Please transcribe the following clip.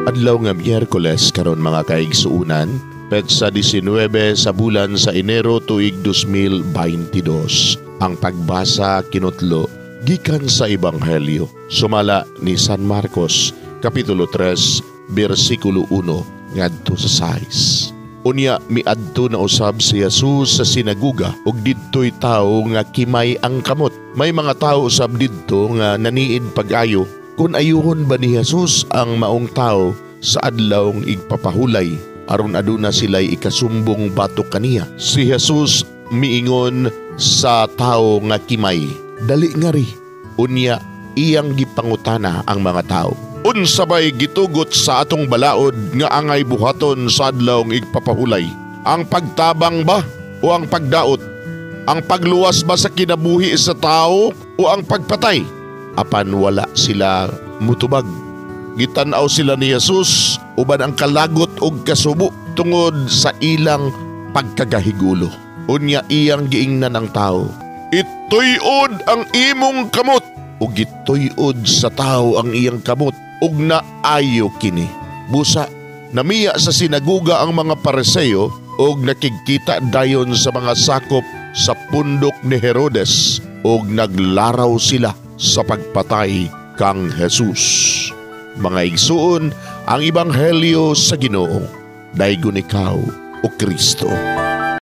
Adlaw nga Miyerkules karon, mga kaigsuunan, petsa 19 sa bulan sa Enero, tuig 2022. Ang pagbasa kinutlo gikan sa Ebanghelyo sumala ni San Marcos, kapitulo 3, bersikulo 1 ngadto sa 6. Unya miadto na usab si Jesus sa sinaguga ug didto'y tawo nga kimay ang kamot. May mga tawo usab didto nga naniid pag-ayo kung ayuhon ba ni Jesus ang maong tao sa adlawng igpapahulay aron aduna sila'y ikasumbong batok kaniya. Si Jesus miingon sa tawo nga kimay, "Dali ngari." Unya iyang gipangutana ang mga tao, "Unsa bay gitugot sa atong balaod nga angay buhaton sa adlawng igpapahulay? Ang pagtabang ba o ang pagdaot? Ang pagluwas ba sa kinabuhi sa tao o ang pagpatay?" Apan wala sila mutubag. Gitan-aw sila ni Jesus uban ang kalagot og kasubo tungod sa ilang pagkagahigulo. Unya iyang giingnan ang tao, "Ituyod ang imong kamot." Ug gituyod sa tao ang iyang kamot ug naayo kini. Busa namiya sa sinaguga ang mga Pariseo ug nakigkita dayon sa mga sakop sa pundok ni Herodes ug naglaraw sila sa pagpatay kang Jesus. Mga igsuon, ang Ebanghelyo sa Ginoo. Daygon ikaw, o Kristo.